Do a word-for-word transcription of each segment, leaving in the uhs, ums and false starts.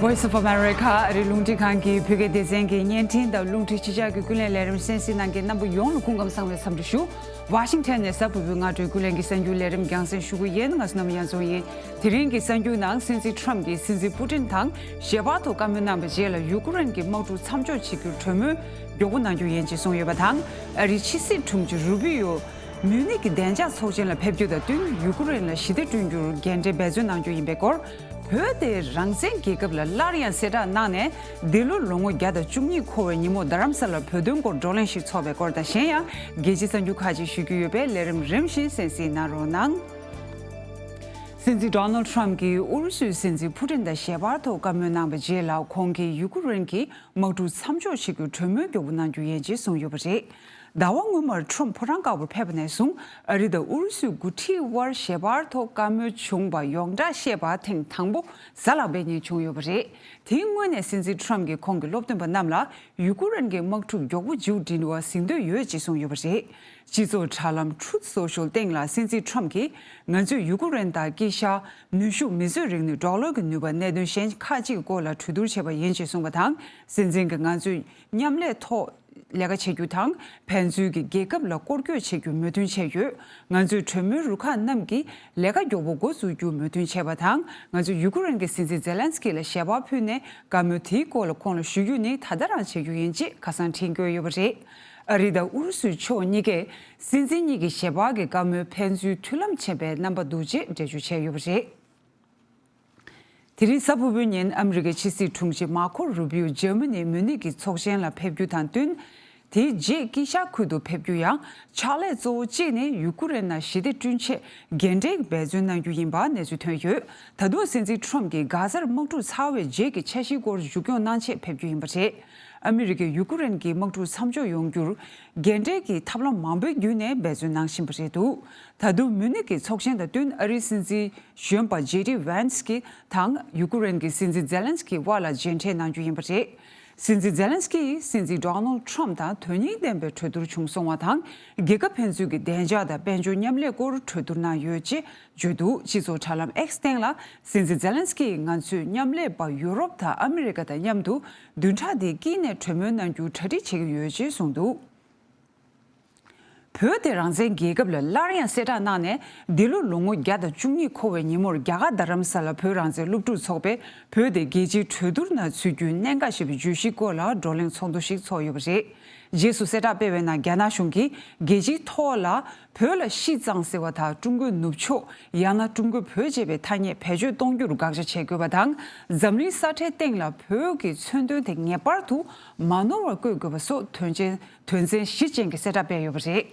Voice of America ཨ་རིའི་རླུང་འཕྲིན་ཁང་གི་བོད་སྐད་སྡེ་ཚན་གྱི་བརྙན་འཕྲིན་དང་རླུང་འཕྲིན་ཕྱི་འབྱར་གྱི་ཀུན་གླེང་ལས་རིམ་གསན་གཟིགས་གནང་མཁན་རྣམ་པ་ཡོངས་ལ་སྐུ་ཁམས་བཟང་བའི་འཚམས་འདྲི་ཞུ། ཝ་ཤིང་ཊོན་ནས་གཟའ་ཕུར་བུའི་སྔ་དྲོའི་ཀུན་གླེང་གི་གསར་འགྱུར་ལས་རིམ་རྒྱང་སྲིང་ཞུ་གི་ཡིན། ང་ཚོ་རྣམ་པ་ཡང་རྫོང་ཡིན། དེ་རིང་གི་གསར་འགྱུར་ནང་སྲིད་འཛིན་ཊམ་གྱིས་སྲིད་འཛིན་པུ་ཏིན་དང་ཞལ་པར་ཐོག་བཀའ་མོལ་གནང་བའི་རྗེས་ལ་ཡུ་ཀེ་རེན་གྱི་དམག་འཁྲུག་མཚམས་འཇོག་བྱེད་རྒྱུར་གྲོས་མོལ་མགྱོགས་པོ་གནང་རྒྱུ་ཡིན་ཅེས་གསུངས་ཡོད་པ་དང་། ཨ་རིའི་ཕྱི་སྲིད་དྲུང་ཆེ་རུ་པི་ཡོ། མིའུ་ནིག་གི་བདེ་འཇགས་ཚོགས་ཆེན་ལ་ཕེབས་རྒྱུ་དང་བསྟུན་ཡུ་ཀེ་རེན་ལ་ཞི་བདེ་བསྐྲུན་རྒྱུར་འགན་འཁྲི་འབད་བརྩོན་གནང་རྒྱུ་ཡིན་པའི་སྐོར། བོད་དེ་རང་བཙན་རྒྱལ་ཁབ་ལ་སླར་ཡང་གསལ་བསྒྲགས་གནང་ནས། འདི་ལོ་ལོ་ངོ་བརྒྱ་དང་བཅུ་གཉིས་འཁོར་བའི་ཉིན་མོར་རྡ་རམ་ས་ལར་བོད་དོན་སྐོར་བགྲོ་གླེང་ཞིག་ཚོགས་པའི་སྐོར་དང་། གཞན་ཡང་རྒྱལ་སྤྱིའི་གསར་འགྱུར་ཁག་ཅིག་ཞུ་རྒྱུ་ཡོད་པས་ལས་རིམ་རིམ་བཞིན་གསན་གཟིགས་གནང་རོགས་གནང་། སྲིད་འཛིན་ཌོ་ནལ་ཊམ་གྱིས་ཨུ་རུ་སུའི་སྲིད་འཛིན་པུ་ཏིན་དང་ཞལ་པར་ཐོག་བཀའ་མོལ་གནང་བའི་རྗེས་ལ། ཁོང་གིས་ཡུ་ཀེ་རེན་གྱི་དམག་འཁྲུག་མཚམས་འཇོག་བྱེད་རྒྱུར་གྲོས་མོལ་མགྱོགས་པོ་གནང་རྒྱུ་ཡིན་ཅེས་གསུངས་ཡོད་པ་རེད། ཟླ་བ་སྔོན་མར་ཊམ་ཕོ་བྲང་དཀར་པོར་ཕེབས་པ་ནས་བཟུང་ཨ་རི་དང་ཨུ་རུ་སུའི་འགོ་ཁྲིད་དབར་ཞལ་པར་ཐོག་བཀའ་མོལ་བྱུང་བ་ཡོངས་གྲགས་བཤད་པ་ཐེངས་དང་པོ་གཟའ་ལྷག་པའི་ཉིན་བྱུང་ཡོད་པ་རེད། དེའི་སྔོན་ནས་སྲིད་འཛིན་ཊམ་གྱིས་ཁོང་གི་སློབ་སྟོན་པ་རྣམས་ལ་ཡུ་ཀེ་རེན་གྱི་དམག་འཁྲུག་མགྱོགས་པོ་མཇུག་སྒྲིལ་བར་གཟེངས་བསྟོད་ཡོད་ཅེས་གསུངས་ཡོད་པ་རེད། སྤྱི་ཚོགས་དྲ་ལམ་Truth Social སྟེང་ལ་སྲིད་འཛིན་ཊམ་གྱིས། ང་ཚོས་ཡུ་ཀེ་རེན་དང་དཀྱིལ་ཤར་ནུས་ཤུགས་མིས་བཟོས་རིག་ནུས་ཌོ་ལར་གྱི་ནུས་པ་གནད་དོན་གཞན་ཁག་ཅིག་གི་སྐོར་ལ་གྲོས་བསྡུར་བྱས་པ་ཡིན་ཅེས་གསུངས་པ་དང་། སྲིད་འཛིན་གྱིས་ང་ཚོས་མཉམ་ལས་ཐོག་ལས་ཀ་བྱེད་རྒྱུ་དང་། ཕན་ཚུན་གྱི་རྒྱལ་ཁབ་ལ་སྐོར་སྐྱོད་བྱེད་རྒྱུ་མོས་མཐུན་བྱས་ཡོད། ང་ཚོའི་གྲོས་མོལ་རུ་ཁག་རྣམས་ཀྱིས་ལས་ཀ་མགྱོགས་པོ་འགོ་འཛུགས་རྒྱུ་མོས་མཐུན་བྱས་པ་དང་། ང་ཚོས་ཡུ་ཀེ་རེན་གྱི་སྲིད་འཛིན་ཛེ་ལན་སི་ཀི་ལ་ཞལ་པར་ཕུལ་ནས། བཀའ་མོལ་དེའི་སྐོར་ལ་ཁོང་ལ་ཞུ་རྒྱུ་ནི་ད་ལྟ་རང་བྱེད་རྒྱུ་ཡིན་ཅེས་ཁ་སང་བྲིས་འགོད་ཡོད་པ་རེད། ཨ་རི་དང་ཨུ་རུ་སུའི་ཕྱོགས་གཉིས་ཀས་སྲིད་འཛིན་གཉིས་ཀྱི་ཞལ་པར་གྱི་བཀའ་མོལ་ཕན་ཚུན་མཐུན་ལམ་ཕྱིན་པའི་རྣམ་པ་འདུག་ཅེས་འགྲེལ་བརྗོད་བྱས་ཡོད་པ་རེད། དེ་རིང་གཟའ་ཕུར་བུའི་ཉིན་ཨ་མི་རི་ཀའི་ཕྱི་སྲིད་དྲུང་ཆེ་མར་ཁོ་རུ་པིའོ་འཇར་མ་ནིའི་མུ་ནིག་གི་ཚོགས་ཆེན་ལ་ཕེབས་རྒྱུ་དང་བསྟུན། དེའི་རྗེས་དཀྱིལ་ཤར་ཁུལ་དུ་ཕེབས་རྒྱུ་ཡང་ཕྱག་ལས་གཙོ་བོ་གཅིག་ནི་ཡུ་ཀེ་རེན་ནང་ཞི་བདེ་བསྐྲུན་ཆེད་འགན་འཁྲིའི་འབད་བརྩོན་གནང་རྒྱུ་ཡིན་པ་གནས་ཚུལ་ཐོན་ཡོད། ད་དུང་སྲིད་འཛིན་ཁྲོམ་གྱིས་གྷ་ཟར་དམག་འཁྲུག་ཚར་བའི་རྗེས་ཀྱི་འཆར་གཞིའི་སྐོར་མཇུག་སྐྱོང་གནང་ཆེད་ཕེབས་རྒྱུ་ཡིན་པ་རེད། ཨ་མི་རི་ཀས་ཡུ་ཀེ་རེན་གྱི་དམག་འཁྲུག་མཚམས་འཇོག་ཡོང་རྒྱུར་འགན་འཁྲིའི་ཐབས་ལམ་མང་པོའི་བརྒྱུད་ནས་འབད་བརྩོན་གནང་བཞིན་པ་རེད་འདུག་ད་དུང་མུ་ནིག་གི་ཚོགས་ཆེན་དང་བསྟུན་ཨ་རིའི་སྲིད་འཛིན་གཞོན་པ་ཇེ་ཌི་ཝན་སི་ཀི་དང་ཡུ་ཀེ་རེན་གྱི་སྲིད་འཛིན་ཛེ་ལན་སི་ཀི་དབར་ལ་མཇལ་འཕྲད་གནང་རྒྱུ་ཡིན་པ་རེད། སྲིད་འཛིན་ཛེ་ལན་སི་ཀི་ཡིས་སྲིད་འཛིན་ཌོ་ནལ་ཁྲོམ་དང་དོན་སྙིང་ལྡན་པའི་གྲོས་བསྡུར་བྱུང་སོང་བ་དང་། རྒྱལ་ཁབ་ཕན་ཚུན་གྱི་བདེ་འཇགས་དང་དཔལ་འབྱོར་མཉམ་ལས་སྐོར་གྲོས་བསྡུར་གནང་ཡོད་ཅེས་བརྗོད་འདུག་སྤྱི་ཚོགས་དྲ་ལམ་ཨེག་སི་སྟེང་ལ་སྲིད་འཛིན་ཛེ་ལན་སི་ཀི་ཡིས་ང་ཚོས་མཉམ་ལས་པ་ཡུ་རོབ་དང་ཨ་མི་རི་ཀ་དང་མཉམ་དུ་བདུན་ཕྲག་འདིའི་དཀྱིལ་ནས་གྲོས་མོལ་གནང་རྒྱུར་གྲ་སྒྲིག་བྱེད་ཀྱི་ཡོད་ཅེས་གསུངས་འདུག་བོད་དེ་རང་བཙན་རྒྱལ་ཁབ་ལ་སླར་ཡང་གསལ་བསྒྲགས་གནང་ནས། འདི་ལོ་ལོ་ངོ་བརྒྱ་དང་བཅུ་གཉིས་འཁོར་བའི་ཉིན་མོར་རྒྱ་གར་རྡ་རམ་ས་ལ་བོད་རང་བཙན་སློབ་ཕྲུག་ཚོགས་པས་བོད་དེ་རྒྱལ་སྤྱིའི་གྲོས་བསྡུར་ནང་ཚུད་རྒྱུའི་གནད་འགག་ཞེས་པའི་བརྗོད་གཞིའི་སྐོར་ལ་བགྲོ་གླེང་ཚོགས་འདུ་ཞིག་ཚོགས་ཡོད་པ་རེད། རྗེས་སུ་གསལ་བསྒྲགས་སྤེལ་བའི་ནང་། རྒྱ་ནག་གཞུང་གིས་རྒྱལ་སྤྱིའི་ཐོག་ལ་བོད་ལ་ཤི་གཙང་ཟེར་བ་དང་། ཀྲུང་གོའི་ནུབ་ཕྱོགས་ཡང་ན་ཀྲུང་གོའི་བོད་ཅེས་པའི་ཐ་སྙད་བེད་སྤྱོད་གཏོང་རྒྱུར་དགག་བྱ་བྱེད་དགོས་པ་དང་། འཛམ་གླིང་ས་ཁྲའི་སྟེང་ལ་བོད་ཀྱི་མཚོན་དོན་དེ་ངེས་པར་དུ་མ་ནོར་བར་བཀོད་དགོས་པ་སོགས་དོན་ཆེན། དོན་ཚན་བཞི་ཅན་གྱི་གསལ་བསྒྲགས་སྤེལ་ཡོད་པ་རེད།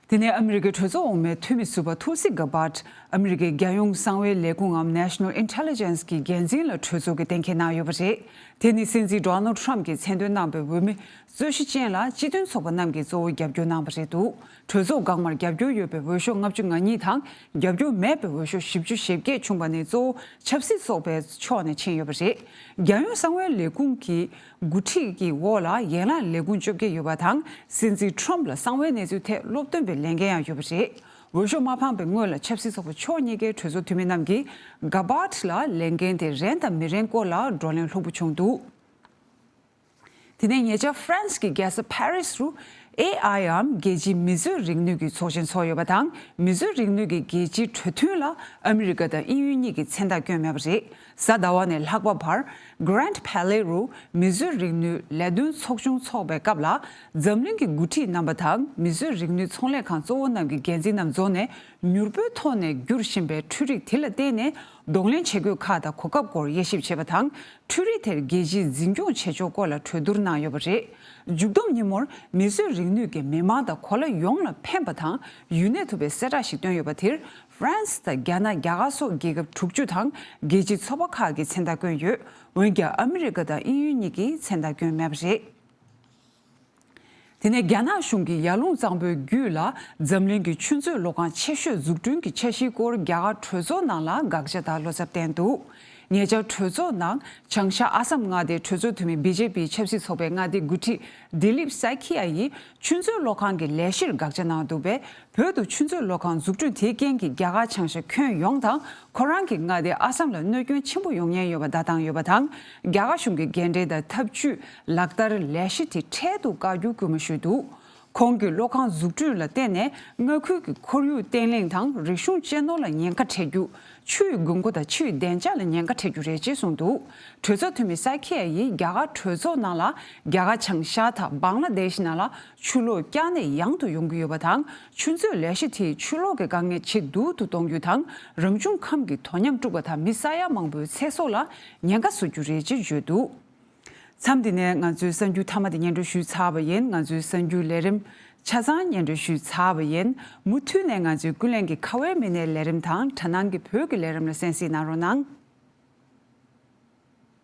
དེ་ནས་ཨ་མི་རི་ཀའི་གྲོས་ཚོགས་འོག་མའི་འཐུས་མི་ཟུར་པ་ཐུལ་སི་གྷ་བྷཊ་ཨ་མི་རི་ཀའི་རྒྱལ་ཡོངས་གསང་བའི་ལས་ཁུངས་ངམ་National Intelligence གྱི་འགན་འཛིན་ལ་གྲོས་ཚོགས་ཀྱིས་གཏན་འཁེལ་གནང་ཡོད་པ་རེད། དེ་ནི་སྲིད་འཛིན་ཌོ་ནལ་ཁྲམ་གྱིས་མཚན་འདོན་གནང་བའི་འོས་མི་རྩོད་གཞི་ཅན་ལ་སྤྱི་མཐུན་ཚོགས་པ་རྣམས་ཀྱིས་གཙོ་བོ་རྒྱབ་སྐྱོར་གནང་བ་རེད་འདུག་གྲོས་ཚོགས་འགག་མར་རྒྱབ་སྐྱོར་ཡོད་པའི་འོས་ཤོག་ལྔ་བཅུ་ང་གཉིས་དང་། རྒྱབ་སྐྱོར་མེད་པའི་འོས་ཤོག་བཞི་བཅུ་ཞེ་བརྒྱད་བྱུང་བ་ནི་གཙོ་བོ་ཆབ་སྲིད་ཚོགས་པའི་ཕྱོགས་ནས་ཕྱིན་ཡོད་པ་རེད། རྒྱལ་ཡོངས་གསང་བའི་ལས་ཁུངས་ཀྱི་འགོ་ཁྲིད་ཀྱི་འོག་ལ་ཡན་ལག་ལས་ཁུངས་བཅོ་བརྒྱད་ཡོད་པ་དང་། སྲིད་འཛིན་ཁྲོམ་ལ་གསང་བའི་གནས་ཚུལ་ཐད་སློབ་སྟོན་པའི་ལས་འགན་ཡང་ཡོད་པ་རེད། འོས་ཤོག་མ་འཕངས་པའི་སྔོན་ལ་ཆབ་སྲིད་ཚོགས་པ་ཕྱོགས་གཉིས་ཀའི་གྲོས་ཚོགས་འཐུས་མི་རྣམས་ཀྱིས་གྷ་བྷཊ་ལ་ལས་འགན་དེ་རན་དང་མི་རན་སྐོར་ལ་བགྲོ་གླེང་ལྷུག་པོ་བྱུང་འདུག་དེ་ནས་ཉེ་ཆར་ཧྥ་རན་སི་གི་རྒྱལ་ས་ཕ་རི་སི་རུ་ཨེ་ཨའི་འམ་རྒྱལ་སྤྱིའི་མི་གསོད་རིག་ནུས་ཀྱི་ཚོགས་ཆེན་ཚོགས་ཡོད་པ་དང་། མི་གསོད་རིག་ནུས་ཀྱི་རྒྱལ་སྤྱིའི་གྲོས་མཐུན་ལ་ཨ་མི་རི་ཀ་དང་དབྱིན་ཡུལ་གཉིས་ཀྱིས་མཚན་རྟགས་བསྐྱོན་མེད་པ་རེད། གཟའ་ཟླ་བ་ནས་ལྷག་པ་བར་Grand Palais རུ་མི་གསོད་རིག་ནུས་ལས་དོན་ཚོགས་ཆུང་འཚོགས་པའི་སྐབས་ལ། འཛམ་གླིང་གི་འགོ་ཁྲིད་རྣམ་པ་དང་མི་གསོད་རིག་ནུས་ཚོང་ལས་ཁང་གཙོ་བོ་རྣམས་ཀྱི་འགན་འཛིན་རྣམས་འཛོམས་ནས། མྱུར་པོའི་ཐོག་ནས་འགྱུར་བཞིན་པའི་འཕྲུལ་རིག་དེ་ལ་བརྟེན་ནས་གདོང་ལེན་བྱེད་དགོས་ཁག་དང་གོ་སྐབས་སྐོར་དབྱེ་ཞིབ་བྱས་པ་དང་། འཕྲུལ་རིག་དེར་རྒྱལ་སྤྱིའི་འཛིན་སྐྱོང་བྱེད་ཕྱོགས་སྐོར་ལ་གྲོས་བསྡུར་གནང་ཡོད་པ་རེད། མཇུག་བསྡོམས་ཉིན་མོར་མི་གསོད་རིག་ནུས་ཀྱིས་མི་མང་དང་གོ་ལ་ཡོངས་ལ་ཕན་པ་དང་ཡུན་གནས་ཐུབ་པའི་གསལ་བསྒྲགས་ཤིག་བཏོན་ཡོད་པ་དེར། ཧྥ་རན་སི་དང་རྒྱ་ནག་རྒྱ་གར་སོགས་རྒྱལ་ཁབ་དྲུག་ཅུ་དང་རྒྱལ་སྤྱིའི་ཚོགས་པ་ཁག་གིས་མཚན་རྟགས་བསྐྱོན་ཡོད། འོན་ཀྱང་ཨ་མི་རི་ཀ་དང་དབྱིན་ཡུལ་གཉིས་ཀྱིས་མཚན་རྟགས་བསྐྱོན་མེད་པ་རེད། དེ་ནས་རྒྱ་ནག་གཞུང་གིས་ཡར་ཀླུང་གཙང་པོའི་རྒྱུད་ལ་འཛམ་གླིང་གི་ཆུ་མཛོད་གློག་ཁང་ཆེ་ཤོས་འཛུགས་སྐྲུན་གྱི་འཆར་གཞིའི་སྐོར་རྒྱ་གར་གྲོས་ཚོགས་ནང་ལ་དགག་བྱ་དང་བློ་འཚབ་བསྟན་འདུག་ཉེ་ཆར་གྲོས་ཚོགས་ནང་བྱང་ཤར་ཨ་སམ་མངའ་སྡེའི་གྲོས་ཚོགས་འཐུས་མི་བི་ཇེ་པི་ཆབ་སྲིད་ཚོགས་པའི་མངའ་སྡེའི་འགོ་ཁྲིད་དི་ལིབ་སཱི་ཁི་ཡ་ཡིས་ཆུ་མཛོད་གློག་ཁང་གི་ལས་གཞིར་དགག་བྱ་གནང་འདུག་པས། བོད་དུ་ཆུ་མཛོད་གློག་ཁང་འཛུགས་སྐྲུན་དེའི་རྐྱེན་གྱིས་རྒྱ་གར་བྱང་ཤར་ཁྱོན་ཡོངས་དང་ཁོ་རང་གི་མངའ་སྡེ་ཨ་སམ་ལ་གནོད་སྐྱོན་ཆེན་པོ་ཡོང་ཉེན་ཡོད་པ་བརྡ་བཏང་ཡོད་པ་དང་། རྒྱ་གར་གཞུང་གི་འགན་འཁྲི་དང་ཐབས་ཇུས་ལག་བསྟར་ལས་གཞི་དེ་འཕྲལ་དུ་བཀག་རྒྱུ་སྐུལ་མ་ཞུས་འདུག་ཁོང་གིས་གློག་ཁང་འཛུགས་སྐྲུན་ལ་བརྟེན་ནས་མངའ་ཁུལ་གྱི་ཁོར་ཡུག་བརྟན་ལྷིང་དང་རིག་གཞུང་གཅེས་ནོར་ལ་ཉེན་ཁ་འཕྲད་རྒྱུ། ཆུའི་དགོས་མཁོ་དང་ཆུའི་བདེ་འཇགས་ལ་ཉེན་ཁ་འཕྲད་རྒྱུ་རེད་ཅེས་གསུངས་འདུག་གྲོས་ཚོགས་འཐུས་མི་སཱི་ཁི་ཡ་ཡིས་རྒྱ་གར་གྲོས་ཚོགས་ནང་ལ་རྒྱ་གར་བྱང་ཤར་དང་བང་ལ་དེཤ་ནང་ལ་ཆུ་ལོག་བསྐྱར་ནས་ཡང་དུ་ཡོང་གི་ཡོད་པ་དང་། ཆུ་མཛོད་ལས་གཞི་དེས་ཆུ་ལོག་གི་དཀའ་ངལ་ཇེ་སྡུག་ཏུ་གཏོང་རྒྱུ་དང་། རང་བྱུང་ཁམས་ཀྱི་དོ་མཉམ་དཀྲུག་པ་དང་མི་ས་ཡ་མང་པོའི་ཚེ་སྲོག་ལ་ཉེན་ཁ་བཟོ་རྒྱུ་རེད་ཅེས་བརྗོད་འདུག་མཚམས་འདི་ནས་ང་ཚོའི་གསར་འགྱུར་མཐའ་མ་དེ་སྙན་སྒྲོན་ཞུས་ཚར་བ་ཡིན། ང་ཚོའི་གསར་འགྱུར་ལས་རིམ་ཆ་ཚང་སྙན་སྒྲོན་ཞུས་ཚར་བ་ཡིན། མུ་མཐུད་ནས་ང་ཚོའི་ཀུན་གླེང་གི་ཁ་བའི་མི་སྣའི་ལས་རིམ་དང་དྲ་སྣང་གི་བོད་ཀྱི་ལས་རིམ་ལ་གསན་གཟིགས་གནང་རོགས་གནང་།